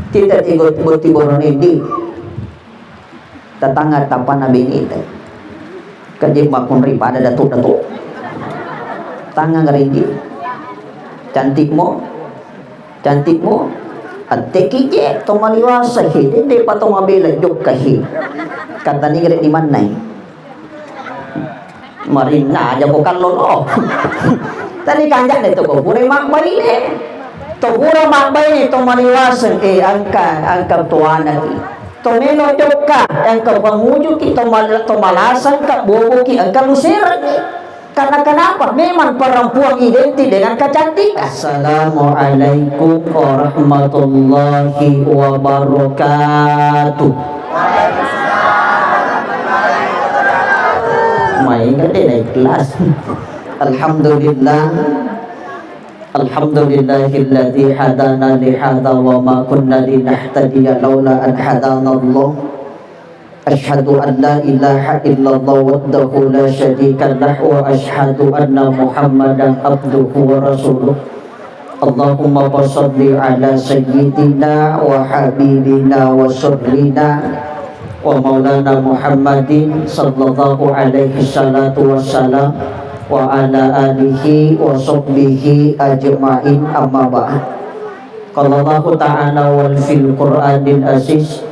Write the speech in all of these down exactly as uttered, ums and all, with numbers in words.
Tita tigo boti borone di. Tatanga tapana benita. Kaje makunri pada datuk-datuk. Tangang ringi. Cantikmu. Cantikmu. Atteki je to maliwasa he. Dende pa to mabela jokka he. Kata ni gere di manai. Marinna aja ko kallolo. Tadi kanjak de to ko pura mabbaine. To pura mabbaine to maliwaseng, eh, engka, engka tuanaki. To melo jokka, engka pangujuki, to mal-, to malasengka, boboki, engka lusereng. Karena kenapa? Memang perempuan identik dengan kecantikan. Assalamualaikum warahmatullahi wabarakatuh. Main gede naik kelas. Alhamdulillah. Alhamdulillahilladzi hadana lihadza wa ma kunna linahtadiya laula an hadanallah. Asyhadu an la ilaha illallah wahdahu la syarika lah wa asyhadu anna Muhammadan abduhu wa rasuluh. Allahumma fasalli ala sayyidina wa habibina wa surrina wa maulana Muhammadin sallallahu alaihi salatu wassalam wa ala alihi wa sahbihi ajma'in, amma ba'd. Qala Allahu ta'ala wal fil Qur'anil aziz.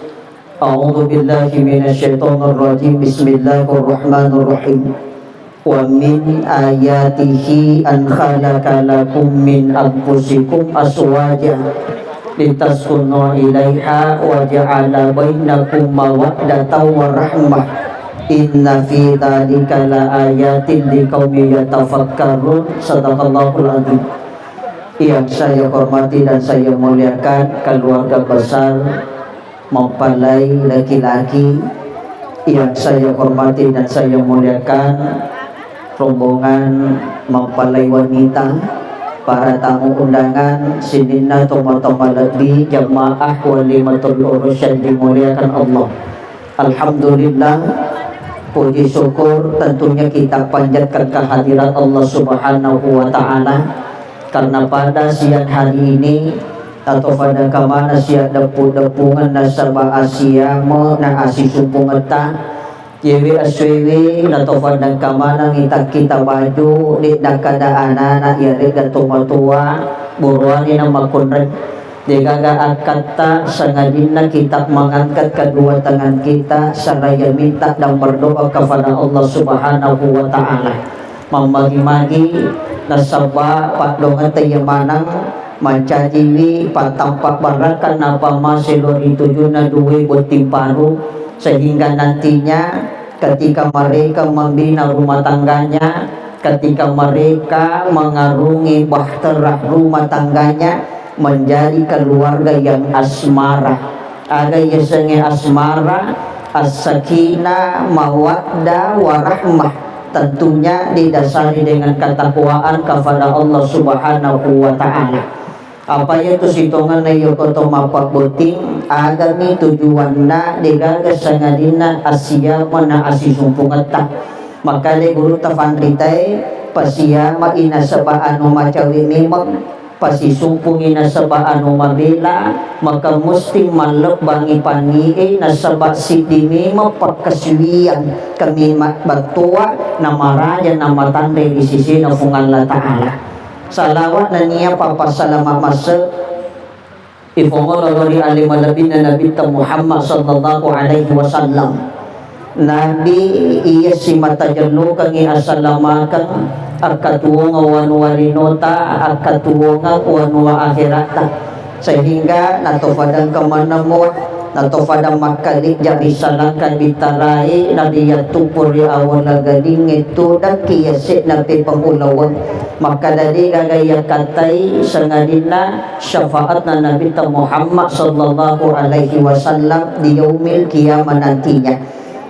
A'udzu billahi minasy syaithanir rajim. Bismillahirrahmanirrahim. Wa min ayatihi an khalaqa lakum min anfusikum azwaja litaskunu ilaiha wa ja'ala bainakum mawaddatan wa rahmah. Inna fi dzalika la ayatin liqaumin yatafakkarun. Sadaqallahul adzim. Yang saya hormati dan saya muliakan keluarga besar mempelai laki-laki, yang saya hormati dan saya muliakan rombongan mempelai wanita, para tamu undangan, sininna tomatoa malebbi, jamaah walimatul urus yang dimuliakan Allah. Alhamdulillah, puji syukur tentunya kita panjatkan kehadirat Allah Subhanahu wa Ta'ala, karena pada siang hari ini atau pada kamana siang deppu-deppungan nasaba asiamo na asisumpungetta, yewe aswewe na to pada kamana ngita kita baju, de nakkada anana yarega tomatoa buruani na makkunrai. Degaga akkatta, sangadinna kita mengangkat kedua tangan kita seraya minta dan berdoa kepada Allah Subhanahu wa Ta'ala. Mammagi-magi nasaba paddongetta iya maneng mancajiwi pattampa barakka napamase lao ri tujunna dua botting paru, sehingga nantinya ketika mereka membina rumah tangganya, ketika mereka mengarungi bahtera rumah tangganya, menjadi keluarga yang asmara. Aga yasengnge asmara, as-sakinah, mawaddah, warahmah. Tentunya didasari dengan ketakwaan kepada Allah Subhanahu wa Ta'ala. Apa iya tu sitongenna iya ko to mappabbotting, agami tujuanna degaga sangadinna assiama na assisumpungetta. Makkeda gurutta fanritae, pasiama i nasaba anu macawe memeng, pasisumpungi nasaba anu mabela, maka musti mallebbangi pannie nasaba siddi memeng pakkasiwiang kami ma-, battoa namaraja namatanre ri sisina Puang Allah Ta'ala. Salawat nennia pappasalama masse ifongolo lao ri ale malebbinna Nabitta Muhammad sallallahu alaihi wasallam. Nabi iya simata jellokengngi asalamakeng akkatuwongeng wanua linota, akkatuwongeng wanua akheratta. Sehingga natofadang kemannamua, natofadang makkalijja ri salangka bitarae, nariyattuppu ri awala galingnge tudakki yase'na pepeng ulaweng. Makkada degaga yakkattai sangadinna syafaatna Nabitta Muhammad sallallahu alaihi wasallam di yaumil qiyamah nantinya.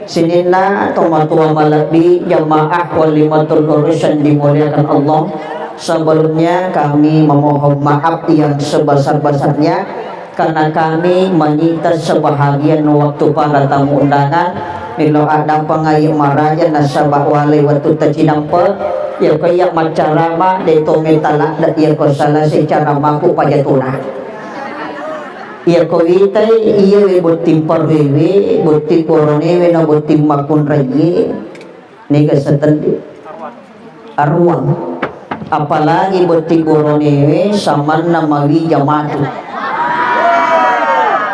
Sininna tomatoa malebbi, jamaah walimatul urus yang dimuliakan Allah, sebelumnya kami memohon maaf yang sebesar-besarnya karena kami menyita sebahagian waktu para tamu undangan. Melo addampeng aye maraja nasaba walai wettu tacinampe, yako iya maccarama de to metala de yako salase caramaku pajatuna. Iyako witai iyawe botting paruewe, botting boronewe na botting makkunraiye, nega setendi. Aruang. Apalagi botting boronewe samanna mawija matu.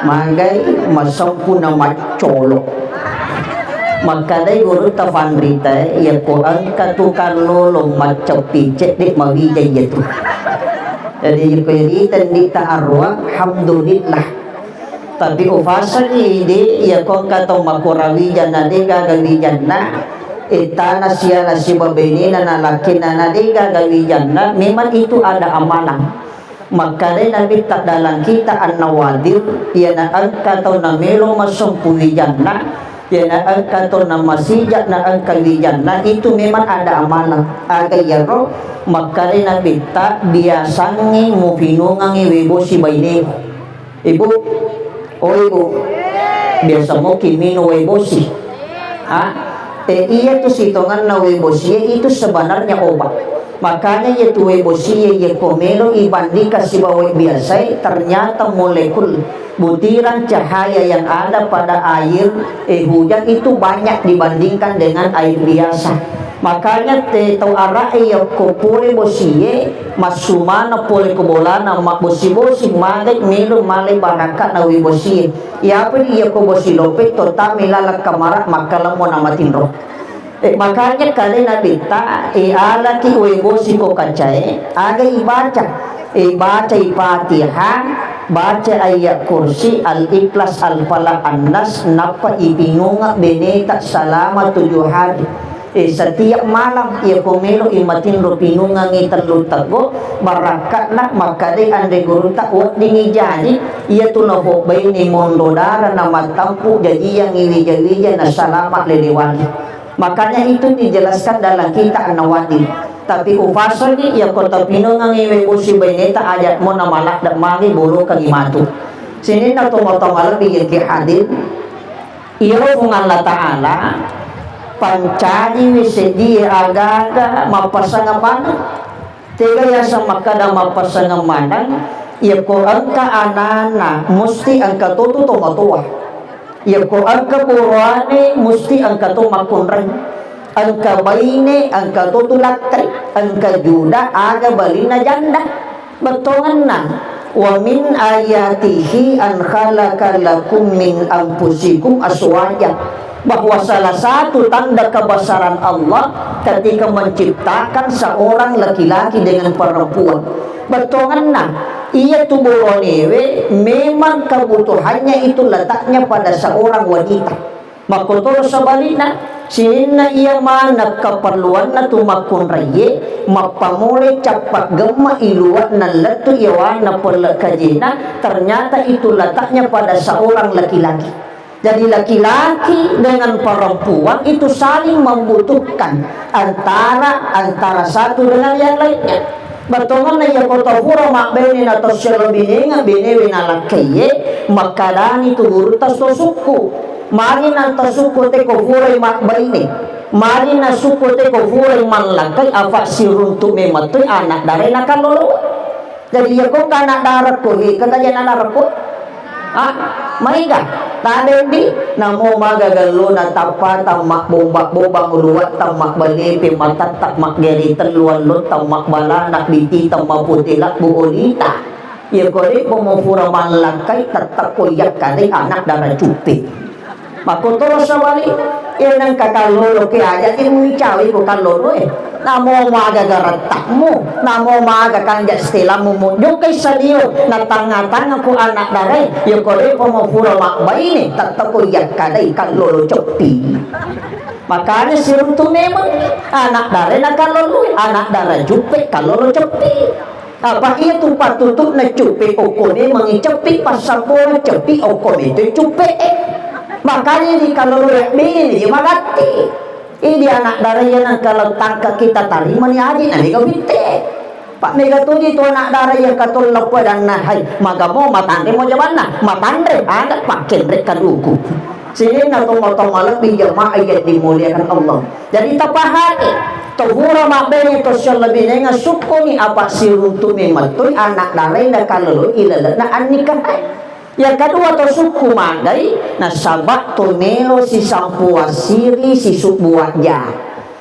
Magai masempuna maccolo. Makkadai gurutta fanrita, iyako engka tu kallolo macceppi cedde mawija iyatu. Jadi ko irita ndita aruang, alhamdulillah. Tapi ufasangi idi, iyako engka tau makkura wijanna de gaga wijanna, ettana siana sibabenena na lakkenna na de gaga wijanna, memang itu ada amalan. Makkedai Nabitta dalam kita An-Nawadir, iyana engka tau namelo massompu wijanna, iyana engka tau namasija na engka wijanna, itu memang ada amalan. Aga iyaro? Makkedai Nabitta, biasangngi mupinungangngi webosi bainemu. Ibu, oh ibu, biasa moki minum wae bosi. Ah, eh, iya tu sitonganna wae bosi itu sebenarnya obat. Makanya iya tu wae bosi iya ko melo ibandingkan sibawa wae biasa, ternyata molekul butiran cahaya yang ada pada air, eh, hujan itu banyak dibandingkan dengan air biasa. Makanya te tau ara'e yakko pole bosie, massumana pole ko bolana, mabbosi-bosi, magai melo malai baraka'na wae bosie. Iyapani yakko bosi lope to tame laleng kamara makkalemmo na matinro. Eh, makanya kale Nabitta, eh, alaki wae bosi ko kacae, aga ibaca? Eh, bacai Fatihah, baca ayat kursi, Al-Ikhlas, Al-Falaq, An-Nas, nappa ipinunga beneta selama tujuh hari. Eh, setiap malam, iya ko melo i matinro pinungangi tellu teggo, barakka'na makkadai anre gurutta weddingi jaji, iya tu nafobbaini mondo dara na mattampu jajiangi wija-wija na salama lelewani. Makanya itu dijelaskan dalam kitab An-Nawadir. Tapi ufasani iya ko tapinungangi we bosi baineta aja mo na maladde magi bolokangi matu. Sininna tomatoa malebbi yake hadir. Iyaro Puang Allah Ta'ala pancajiwi seddie aga-aga mappasangeng maneng. Tega yaseng makkada mappasangeng maneng, yakko engka anana musti engka totu tomatoa. Yakko engka buroane musti engka to makkunrai. Engka baine engka totu lakkai, engka juda aga balinna janda. Bettuangenna, "Wa min ayatihi an khalaqa lakum min anfusikum azwaja," bahwa salah satu tanda kebesaran Allah ketika menciptakan seorang laki-laki dengan perempuan. Bettuangenna, iya tu boronewe memang kebutuhannya itu letaknya pada seorang wanita. Makkotoro sebalikna, sininna iya maneng keperluanna tu makkunraiye, mappamole cappa gemma iluwa'na lettu iyawana pelle kajena, ternyata itu letaknya pada seorang laki-laki. Jadi laki-laki dengan perempuan itu saling membutuhkan antara, antara satu dengan yang lainnya. Bettuangenna iya ko tau pura mabbaine na tau siallo binenga, benewe na lakkaiye, makkadani tu gurutta to sukku. Magi na tau sukku te ko purai mabbaine. Magi na sukku te ko purai mallakkai, apa siruntu memettui anak dare na kallolo. Jadi iya ko anak darekku, he, kata anak darekku. Ah, maega? Tabe ndi, namo maga gallona tappa tamma bomba-bomba uluwa tamma balepe matatta maggere tellu allo tamma balana biti tamma pute labbu olita. Iya ko de mo pura mallakkai tettek ko iya kade anak dara cuppe. Makkotoro sawali, e nengka kallolo ke aja ke muicawi ko kallolo e. Namo maga garattakmu, namo maga kanja setelammu, mujokkai salio, na tangnga-tangnga ko anak dare, ya ko depa mo pura mabbaine, tattako yakkadai kallolo ceppi. Makanya siruntu memang anak dare na kallolo, anak dara juppe kallolo ceppi. Apa iya tu patutuna cuppe okko memangi ceppi, passambona ceppi okko metoi cuppe e. Makanya di kallolo yabbene ni magatti. Idi anak dara iya nengka lao tangka kita tarimani aji na mega witte. Pak mega tuji tu anak dara iya katollo podanna hai magamo matanre mo jamanna matanre ada pakkenre kaduku. Sininna tomatoa malebbi jamaah yang dimuliakan Allah. Jadi tapahami, to pura mabbaine to siallebinenga sukkuni apa siruntu memettui anak darae na kallolo ilalena annikahai. Yang kedua to sukku magai, nasaba to melo sisampuang siri sisubbu wajja.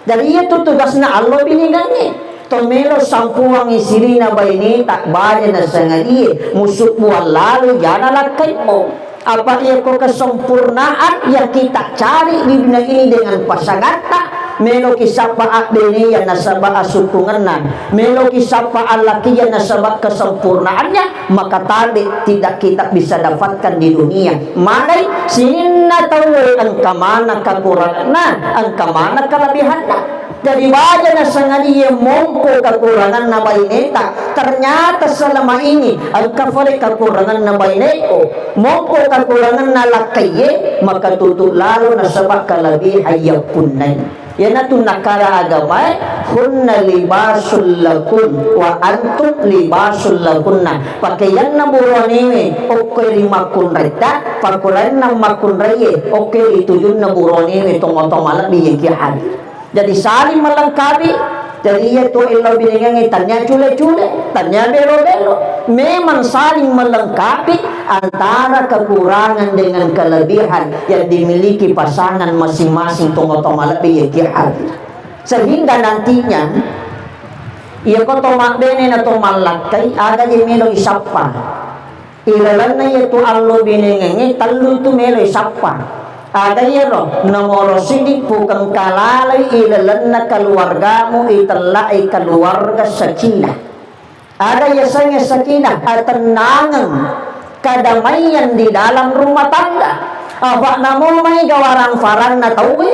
Jadi iya tu tugasna allo biningangnge. To melo sampuangngi sirina baineta baja nasangadie musubbuang lalo jana lakkaimmo. Apa iya ko kesempurnaan yang kita cari di dunia ini dengan pasangatta, meloki sappa abbeneya nasaba asukkungenna, meloki sappa allakiya nasaba kesempurnaannya, maka tabe tidak kita bisa dapatkan di dunia. Manai sininna tauwe engka maneng kekuranganna, engka maneng kelebihanna. Jadi baja nasangadie mongko kekuranganna baineta, ternyata selama ini engka fale kekuranganna baineko, mongko kekuranganna lakkaiye, maka tutu lalo nasaba kelebihan yappunnai. Iyanatu nakkada agamae, "Hunna libasul lakum wa antum libasul lahunna." Pakaianna buronewe okko ri makkunraita, pakurainna makkunraiye okko ri tujunna buronewe, tomatoa malebbi yengki hadir. Jadi saling melengkapi. Jadi iya tu ello binengengnge tania cule-cule, tania belo-belo. Memang saling melengkapi antara kekurangan dengan kelebihan yang dimiliki pasangan masing-masing, tomatoa malebbi yengki hadir. Sehingga nantinya, iya ko to mabbene na to mallakkai, aga je melo isappa. Ilalenna iyatu allo binengengnge tellu tu melo isappa. Aga iyaro? Nomoro siddi, pukeng kalalai ilalenna keluargamu, itellai keluarga sakinah. Aga yasengnge sakinah? Atennangeng, kedamaian di dalam rumah tangga. Apa namo mai gawarang faranna tauwe,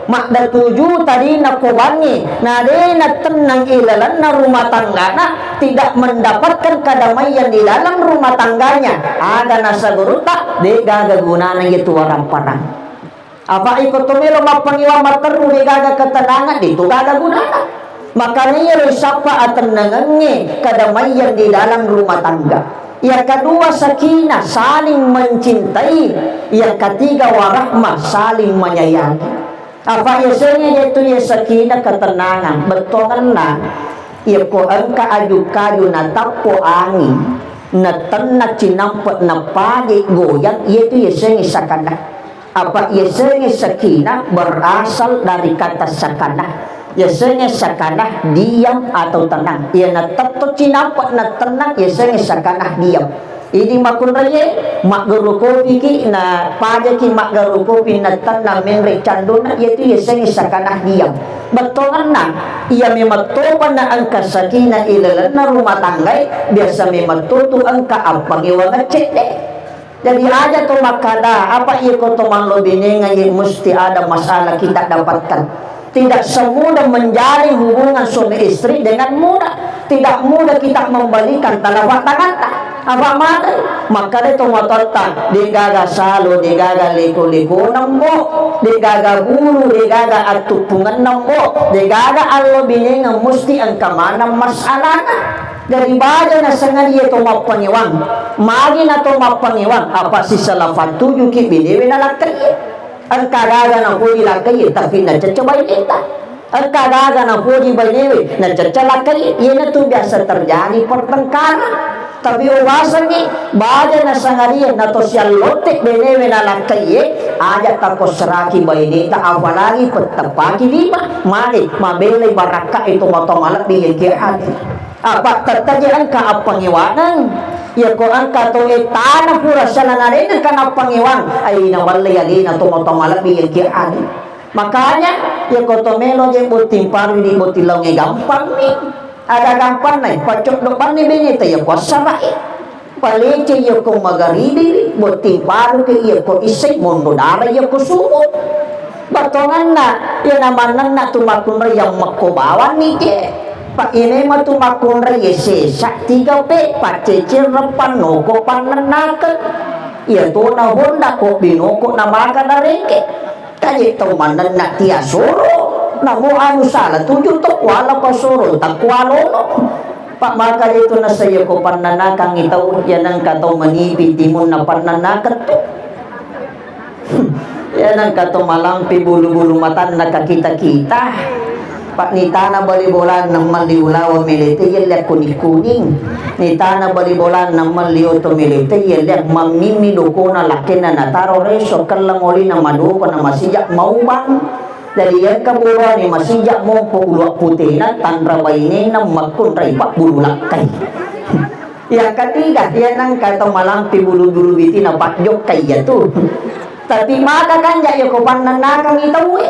maddatuju tadina kobangnge, na de nattennang ilalenna rumah tanggana, tidak mendapatkan kedamaian di dalam rumah tangganya, aga nasagurutta, de gaga gunana iyatu warang parang. Apa iko to melo mappangewang matteru de gaga ketenangan, de to gaga gunana. Makanya iyaro isappa atennangengnge kedamaian di dalam rumah tangga. Yang kedua sakinah, saling mencintai. Yang ketiga warahmah, saling menyayangi. Apa yasengnge iyatu iya sakinah, ketenangan? Bettuangenna, iyako engka aju-kaju natappo anging, natenna cinampe napaje goyang, iyatu yasengnge sakinah. Apa yasengnge sakinah berasal dari kata sakanah. Yasengnge sakanah diam atau tenang. Iyana tetto cinampe na tenang, yasengnge sakanah diam. Idi makkunraie, maggeru kopiki, na pajaki maggeru kopi na tenang menre candona, iyatu yasengnge sakanah diam. Bettuangenna, iya memang topa na engka sakinah ilalenna rumah tanggae, biasa memang totu engka appangewangeng cedde. Jadi aja to makkada, apa iya ko to mallo binenga, iya musti ada masalah kita dapatkan. Tidak semudah menjalin hubungan suami istri dengan mudah. Tidak mudah kita membalikan telapak tanganta. Apa mata? Makkada to matotta, degaga salo, degaga leko-leko nembo, degaga bulu, degaga attuppungeng nembo, degaga allo binenga, musti engka maneng masalahna. Jadi baja nasengadia to mappangewang. Magi na to mappangewang, apa sisala fattujuki benewe na lakkaie. Engka gaga napoji lakkaie, tapi nacecce baineta. Engka gaga napoji bainewe, nacecce lakkaie. Iyanatu biasa terjadi pertengkaran. Tapi ubasengngi, baja nasengadia na to siallotte benewe na lakkaie, aja takosseraki baineta, apalagi petteppaki lima. Magi mabelai barakka itu matoa malebbi yengke ati. Apa tettaje engka appangewangeng. Yako engka to e tana pura salanarena kana pangewang, ai nawallei alena to matoa malebbi yengke ati. Makanya yako to melo je botting paru di botting launge gampang mi. Ada gampang nai, pacoddo panni beneta yako assarae. Palece yako magaribi, botting paru ke yako issei, mondo dara yako subuh. Batonganna, iyana mannenna tu makkunrai yang mekko bawanni je. Pa iyana matu makkunrai sesa tiga pe, pacceceng reppan noko pannennakeng. Iya tona honda ko binoko na maka dareke. Kaje tau mannenna tia soro, namo anu sala tuju to kuala pasoro takualono. Pa maka itu nasaya ko pannennakangi tau, iya nengka tau manipi timunna pannennakeng tu. Iya nengka to malampe bulu-bulu matanna ka kita-kita. Pak, nitana bali bolanna melli ulawa melete yelle kuning-kuning. Nitana bali bolanna melli oto melete yelle mammimmi dokona lakkenna nataro reso kella molina madoko na masija maubang. Jadi engka buruani masija mompo uluak putena tanra bainena makkunrai pabbulu lakkai. Yang ketiga, iya nengka to malampi bulu-bulu bitina pajjokka iya tu. Tapi maka kanja iya ko pannannakangi tauwe.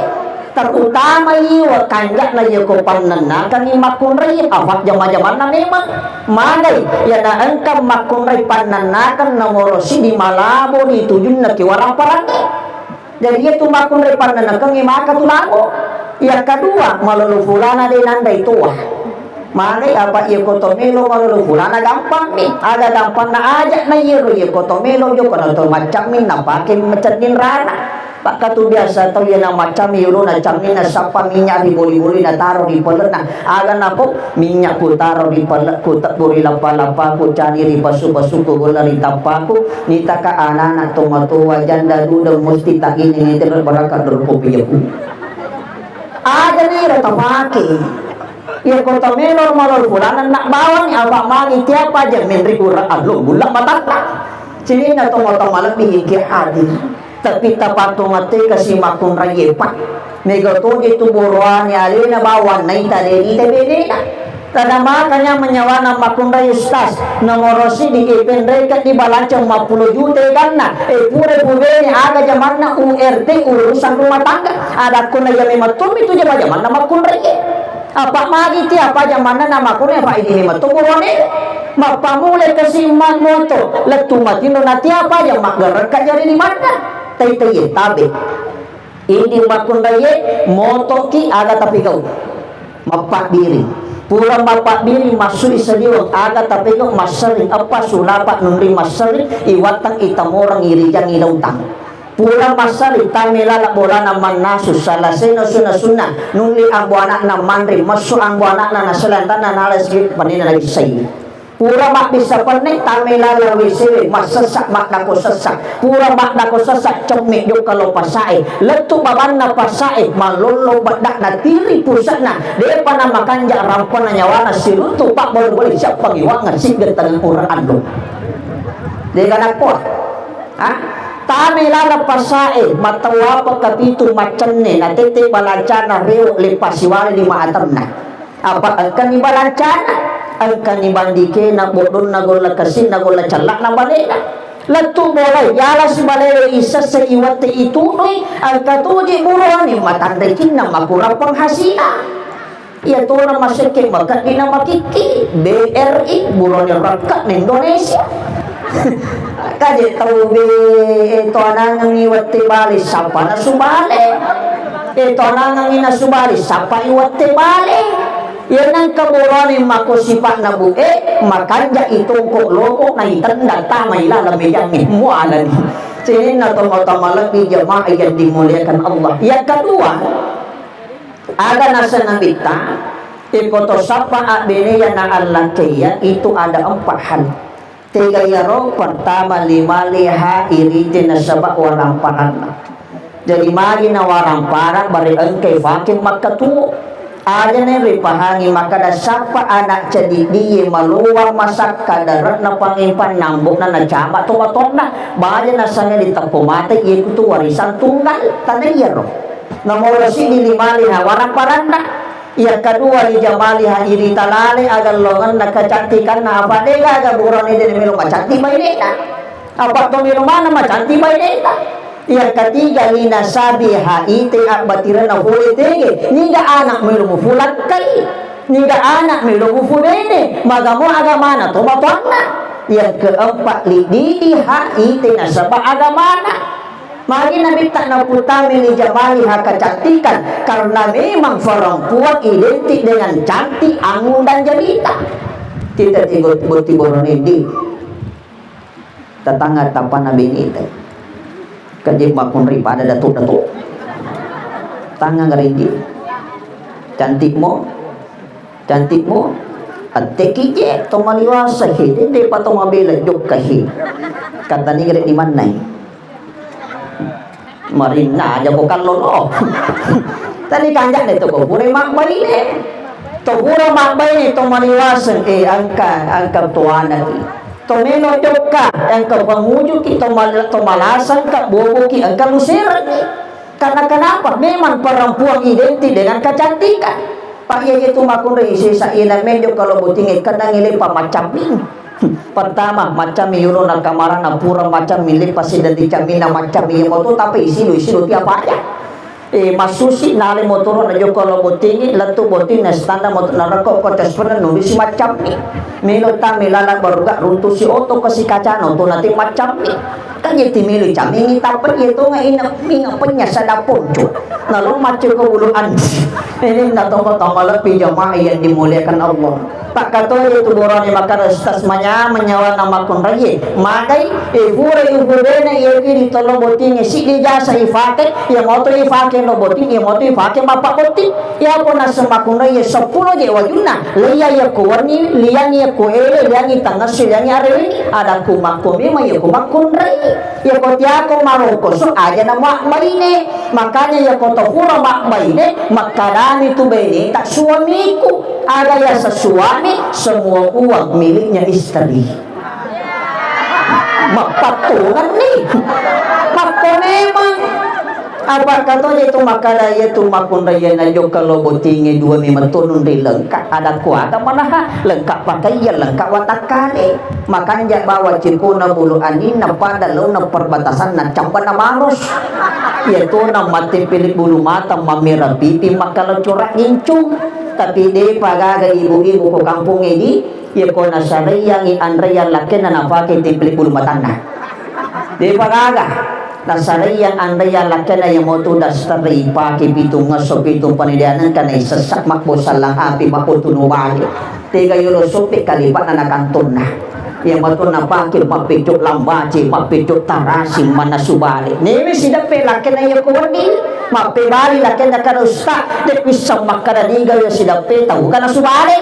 Terutama iya kanjana iya ko pannannakangi makkunrai, apa jama-jamanna memang. Magai, iya na engka makkunrai pannannakan nomoro sidi malabo ri tujunna ki waramparangnge. Jadi, iya tu makkunrai pannannakengngi maka tu labo. Yang kedua, malolo fulana de nanre toa. Male apa iya ko to melo malolo fulana gampang mi. Aga gampang na aja na iya ro iya ko to melo joko na to macam mi na pake macenning rana. Pakka tu biasa tau iya na macam mi yolo na camming na sappa minyak ri boli-boli na taro ri pelena. Aga na ko minyak ku taro ri pelekku, tebbu ri lappa-lappaku, cani ri pasu-pasuku, golla ri tappaku, nitaka anana tomatoa janda duda musti tagini nitero baraka doro kopijaku. Aja niro tapake. Iya ko tamelo malolo fulana nak bawang apa magi tiapa aja menri ura allo bulla matata. Sininna tomatoa malebbi iki adi. Tapi tapatto mate kasi makkunraie, Pak. Mega toje tu boroane alena bawang naita de nita benena. Tada makanya menyawana makkunrai Ustaz. Nomoro sidi e penreka di balanca empat puluh juta ganna. E pura pubene aga jamanna U R T, urusan rumah tangga. Ada kuna ya memang tumi tu jama-jamanna makkunraie. Apa magi ti apa jamanna nama kuna apa ini memang tu boroane. Mappamula kasi moto lettu matino nati apa ya maggarekka jari di mana? Tai tai tabe. Idi makkunraie motoki aga tapigau. Mappabbiri. Pura mappabbiri massui saliweng aga tapigau massering eppa sulapa nunri massering iwattang itamoreng irijang ilautang. Pura massering tamelala bolana mannasu salasena sunna-sunna nulli ambo anakna manre messu ambo anakna naselantanna nala sikit panina lagi sai. Pura mabbissa penne, tamelala W C W, massessa, maddako sessa. Pura maddako sessa, cemme jokka lo pasae. Lettu babanna pasae, mallollo beddakna, tiri pusekna. Depa na makanja rampana nyawana siruntu, pak bole-bole siappangi wangan sigenteng ura ando. Dega nakkoa. Ha? Tamelala pasae, matawapa kapitu maccenne, natete balancana rewo lepasiwale lima atanna. Apa engkani balancana, engkani bandikena, boddonna, golla kessinna, golla cellakna balena. Lettu bolai, yala sibalewe isesse iwette itudui, engka tuji buroni matanre cinna makurang penghasilan. Iya tona masekke makeddi na makikki, B R I, buroni rakkatna Indonesia. Kaje tau be, eh, to anangengngi wette bale, sapa nasu bale? Eh, to anangengngi nasu bale, sapa i wette bale? Iya nengka borane mako sipa'na bu e, makanja itongko loko na itenda tama ilaleng mejangnge mualani. Sininna tomatoa malebbi jamaah yang dimuliakan Allah. Yang kedua, aga naseng Nabitta, iko to sappa abbeneya na allakkeya itu ada empat hal. Tega iyaro? Pertama, limaliha irite nasaba waramparanna. Jadi magi na waramparang bare engkai fake makkatuo. Ajana ripahangi makkada sappa anak cadiddie maloang masakka dare'na pangempang nambokna nacaba to watonna. Baja nasangnge diteppo mate iye kutu warisan tunggal. Tana iyaro. Nomoro siddi limaliha waramparanna. Yang kedua, lijamaliha irita lale agallongenna kecantikanna, apa de gaga burane de melo macantik bainena. Apa to melo mana macantik bainena. Yang ketiga, linasabiha ite abbatirana pole tege, niga anak melo mufulakkai, niga anak melo mufubene, magamo agamana to bapakna. Yang keempat, lididiha ite nasaba agamana. Magi Nabitta naputami lijamaliha kecantikan, karena memang perempuan identik dengan cantik, anggun dan jelita. Kita tigo boti borone di tetangga tappana benita. Kaje makunri pada datuk-datuk. Tangang ringgit. Cantikmu? Cantikmu? Atteki je to maliwasa he, dende pa to mabela jokka he. Kata ni gere di mana? Marinna aja ko kallolo. Tadi kanjak deh to pura mabbaine. To pura mabbaine to maliwaseng, eh, engka, engka to anaki. To melo jokka, engka pangujuki to mal-, to malasengka boboki engka luserengi. Karena kenapa? Memang perempuan identik dengan kecantikan. Pak, iya, iya tu makkunrai sesa ina mejo kalau botinge kenang ile pa macam ni. Pertama, macam mi yolo na kamarana pura macam mi lepas dan dicamina macam mi moto tapi isi lu, isi lu tiap aja. Eh, massusi nale motoro na jokka lo bottingi, lettu botting na standar motor na rekko ko tes pernah nurisi macam ni. Melo tami lala baruga runtusi oto kasi kacano to nate macam ni. Kan jadi melo camingi tapi iya to ngai ina minga penya sada ponco. Na lo macam ko bulu andi. Ini na toko toko lebih jamaah yang dimuliakan Allah. Pakkatoi tu borane makkada ustaz manyameng nyawana makkunraie. Magai, eh, pura ihudena iya ki di tolo bottinge siddi jasa ifake, iya moto ifake lo botting, iya moto ifake mappa botting. Iya pona semakkunraie seppulo je wajunna. Leia iya ku wenni, liangi iya ku ele, liangi tangessu, liangi arewe. Ada ku makko memang iya ku makkunrai. Iya ko tiako maroko so aja na mak baine. Makanya iya ko to pura mak baine, makkadani tu baine tak suamiku. Ada yaseng suami, semua uang miliknya istri. Mappattunganni. Makko memang. Apa katoje tu makkada iya tu makkunraie na jokka lo bottinge dua mi mettunung ri lengka. Ada kuaga manaha lengka pakaian, lengka watakkale. Makanja bawa cikona bulu aninna pada launa perbatasan na camba na marus. Iya tona mate pili bulu mata mamera pipi makkala corak gincung. Tapi depa gaga ibu-ibu ko kampung edi, iya ko nasaraiyangi anreang lakkenna napake template bulu matanna. Depa gaga nasaraiang anreang lakkenna iya motu daster ipake pitung esso pitung panidianeng kana isessa mabbo sallang api mabbo tunu bale. Tega yolo soppe kalipana na kantonna. Iya matu napake mappecco lambace, mappecco tarasi, mannasu bale. Newe sideppe lakkenna iya ko wedding, mappebali lakkenna kada usta, de wisseng makkada niga iya sideppe tau kana subale.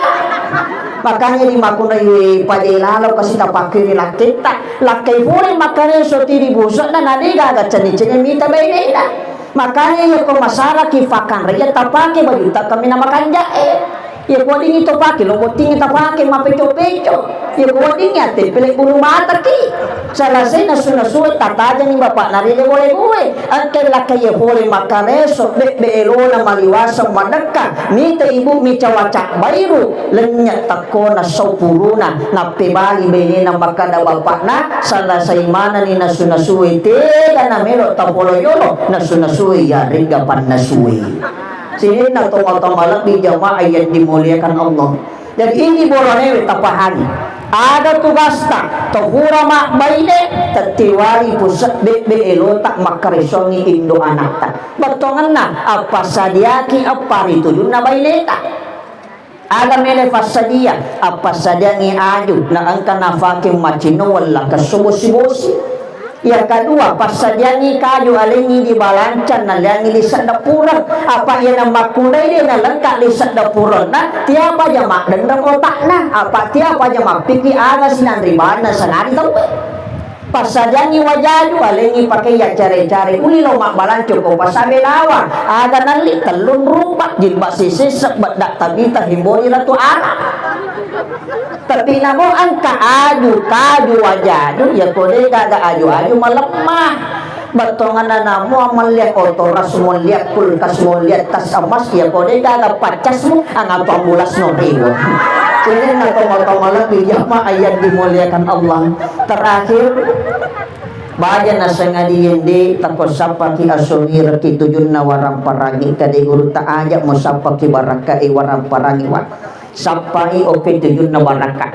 Makanya di makkunrai paje lalo kasi tapakkiri lakketta, lakkai pole makkada soti di busukna na de gaga cenni-cenni mita bainena. Makanya iya ko masaraki fakanre iya tapake baju takkami na makanja'e. Iya ko weddingngi to pake, lo bottingngi tapake mapecco-pecco. Iya ko weddingngi attempele bulu mataki. Selesai nasu-nasu tatajangi bapakna ri bola-bola. Engka lakkai iya pole makkareso, bebbe elona maliwaseng madekka. Mita ibu mi cawaca bairu, lennye takkona saupuruna. Nappebali bainena makkada bapakna, selesai manani nasu-nasue tega namelo tapolo yolo nasu-nasue yarega pannasue. Sininna tomatoa malebbi jamaah yang dimuliakan Allah. Jadi ini boronewe tapahami. Aga tugasta to pura mabbaine tettiwali pusebbe be elota makkaresongi indo anakta. Bettongenna appassadiaki apparitujunna baineta. Aga mele fassadia, appassadiangngi aju na engka nafake macinno wella kesso bosi-bosi. Yang kedua, passadiangngi kaju alengngi di balanca naliangngi di seddepureng. Apa iya na makkunrai de na lengka di seddepurenna, tiapa aja maddenreng otakna, apa tiapa aja mappiki aga sinanri bahanna sanari tau. Passadiangngi wajaju alengngi pakai ya care-care uli lo mabbalanco ko pasabe lawang. Aga nalli tellung rupa, jilbab sisisse, bedda tabita, himbori ratu Arab. Tapi namo engka aju, kaju wajaju, ya ko de gaga aju-aju malemma. Bettonganna namo melliak oto ras, melliak kulkas, melliak tas emas, ya ko de gaga paccasmu, angatu ambulas no riwo. Ini na tomo-tomo lebih jamaah yang dimuliakan Allah. Terakhir, baja nasengadien de tako sappaki asongi reki tujunna warang parangi kade guru ta aja mo sappaki barakka e warang parangi wa. Sappai oke tujunna barakka.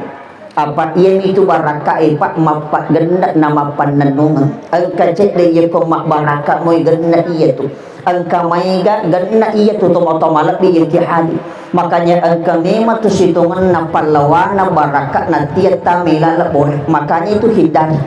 Apa iyamitu barakka e, Pak, mappagenne na mappannennungeng. Engka cedde iyako mabbarakka moi genne iyatu. Engka maega genne iyatu tomatoa malebbi engki haji. Makanya engka memang tu sitongenna pallawanna barakka na tiatta mela lebore. Makanya itu hindari.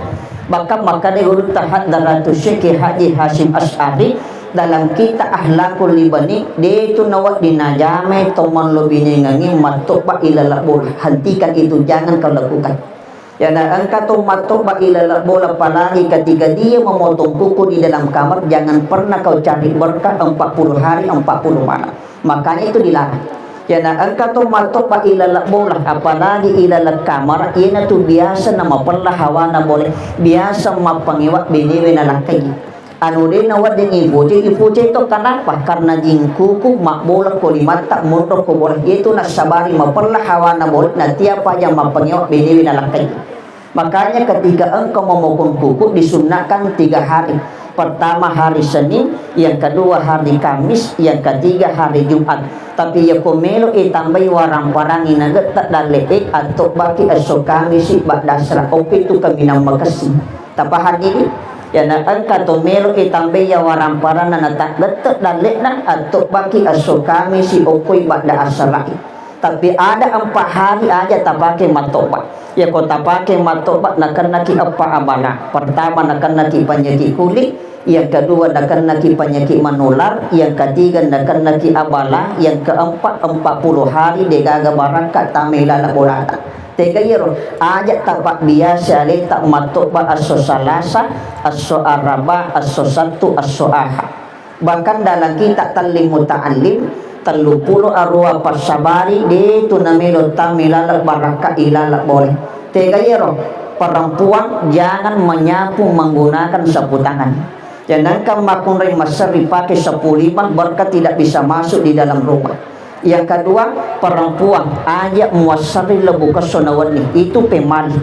Bahkan makkada gurutta Hadratus Syekh Haji Hasyim Asy'ari, dalam kitab Akhlaqul Libani, de tu nawedding najamai to mallobinengengnge mattobba ilaleng bola. Hentikan itu, jangan kau lakukan. Yana engka to mattobba ilaleng bola, apalagi ketika dia memotong kuku di dalam kamar, jangan pernah kau cari berkah empat puluh hari, empat puluh malam. Makanya itu dilarang. Yana engka to mattobba ilaleng bola, apalagi ilaleng kamar, iyanatu biasa namapella hawana bola, biasa mappangewa benewe nalakkai. Anu de nawedding ipucai, ipucai to. Kenapa? Karena jingkuku mabbola ko limatta, monro ko bola. Itu nassabari mapella hawana bola, natia paja mappangewa benewe nalakkai. Makanya ketika engkau memotong kuku disunnahkan tiga hari. Pertama hari Senin, yang kedua hari Kamis, yang ketiga hari Jumat. Tapi yako melo e tambai warang parangi nagetta dalle e, attobbaki esso Kamisi ba'da asra. Oke, itu kaminang makessing. Tapahang ini? Yana engka to melo e tambai ya warang paranna nataggette dalle'na, attobbaki esso Kamisi okkoi ba'da asra'i. Tapi ada empat hari aja tapake mattobba. Yako tapake mattobba, nakennaki eppa abala. Pertama, nakennaki penyakit kulit, yang kedua, nakennaki penyakit menular, yang ketiga, nakennaki abala, yang keempat, empat puluh hari degaga barakka tamai laleng bolata. Tega iyaro, aja tapabbiasa aleta mattobba esso Salasa, esso Araba, esso Sattu, esso Aha. Bahkan dalam kitab Tallim Muta'allim, telluppulo arua passabari, de tu namelo tamai laleng barakka ilaleng bola. Tega iyaro, perempuan jangan menyapu menggunakan sapu tangan. Jangankan makkunrai masserri pakai sapu lima, berkah tidak bisa masuk di dalam rumah. Yang kedua, perempuan aja muasserri lebu kesso nawenni, itu pemmali.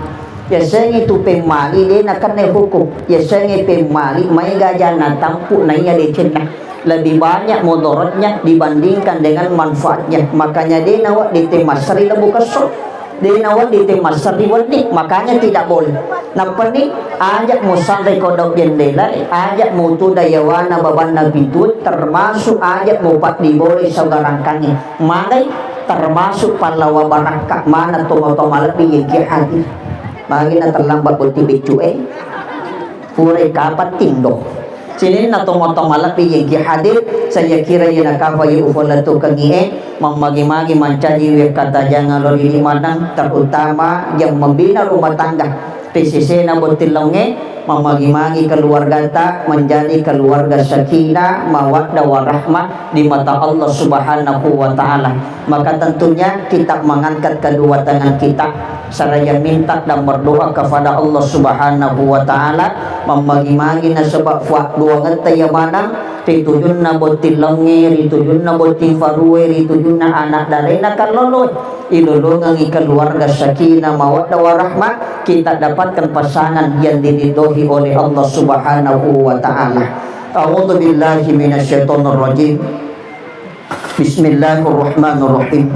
Yasengnge tu pemmali de nakenna hukum. Yasengnge pemmali maega aja natampu naiya decenna. Lebih banyak mudaratnya dibandingkan dengan manfaatnya. Makanya de nawedding te masserri lebu kesso. De nawedding te masserri wedding, makanya tidak boleh. Nappenni aja musanre kodok jendela, aja mutuda yawana babanna pintu, termasuk aja mupaddi bola saugarangkangi. Magai termasuk pallawa barakka mana tomo-tomo lebbi yengki hadir. Magi na terlambat botting beccu e. Pura kapang tindo. Sininna tomo-tomo lebbi yengki hadir, saya kira yana kapa ye ufola tukengi e, mammagi-magi mancaji wekka tajang alori maneng, terutama yang membina rumah tangga. Pesisena botting launge, mammagi-magi keluargata menjadi keluarga sakinah, mawaddah, warahmah di mata Allah Subhanahu wa Ta'ala. Maka tentunya kita mengangkat kedua tangan kita seraya minta dan berdoa kepada Allah Subhanahu wa Ta'ala, mammagi-magi nasaba fuadduangetta iya maneng ri tujunna botting launge, ri tujunna botting farue, ri tujunna anak darena kalloloe. Ilolongengi keluarga sakinah mawaddah warahmah, kita dapatkan pasangan yang diridhoi oleh Allah Subhanahu wa Ta'ala. A'udzu billahi minasyaitonir rajim. Bismillahirrahmanirrahim.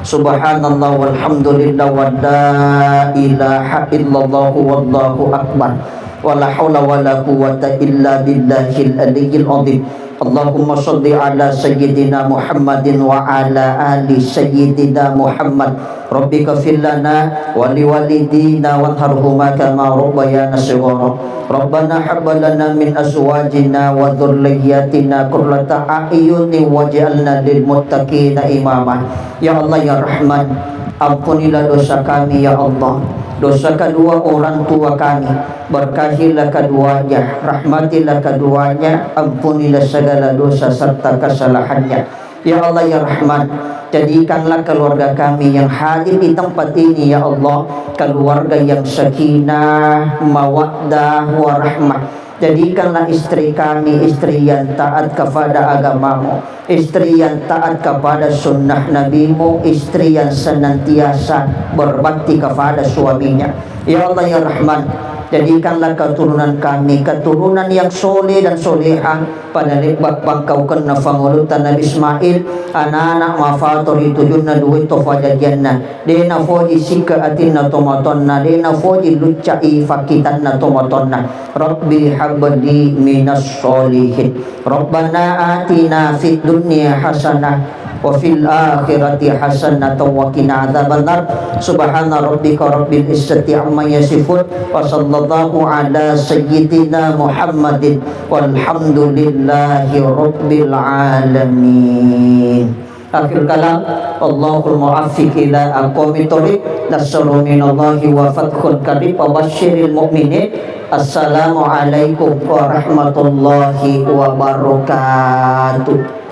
Subhanallah walhamdulillah wa la ilaha illallah wallahu akbar. Wa la haula wa la quwwata illa billahil aliyyil azim. Allahumma shalli ala sayyidina Muhammadin wa ala ali sayyidina Muhammad. Rabbi ighfir lana wa liwalidina warhamhuma kama rabbayana shighara. Rabbana hab lana min azwajina wa dzurriyyatina qurrata a'yunin waj'alna lil muttaqina imama. Ya Allah, ya Rahman, ampunilah dosa kami, ya Allah. Dosa kedua orang tua kami. Berkahilah keduanya, rahmatilah keduanya, ampunilah segala dosa serta kesalahannya. Ya Allah, ya Rahman, jadikanlah keluarga kami yang hadir di tempat ini, ya Allah, keluarga yang sakinah, mawaddah, warahmah. Jadikanlah istri kami istri yang taat kepada agamamu, istri yang taat kepada sunnah nabimu, istri yang senantiasa berbakti kepada suaminya. Ya Allah, ya Rahman, jadikanlah keturunan kami keturunan yang soleh dan solehah, pada lebbak pangkaukenna fangulutta Nabi Ismail, anak-anak mafato ri tujunna duwe to fajajianna, de nafoji sikke atinna tomatonna, de nafoji lucca'i fakkitanna tomatonna. Rabbi habli minas solihin. Rabbana atina fid dunya hasanah wa fil akhirati hasanatan wa qina adzabannar. Subhana rabbika rabbil izzati amma yasifun. Wa sallallahu ala sayyidina Muhammadin walhamdulillahi rabbil alamin. Akhir kalam, Allahul muwaffiq ila aqwamit thoriq. Nasrun minallahi wa fathun qarib wa basyiril mu'minin. Assalamualaikum warahmatullahi wabarakatuh.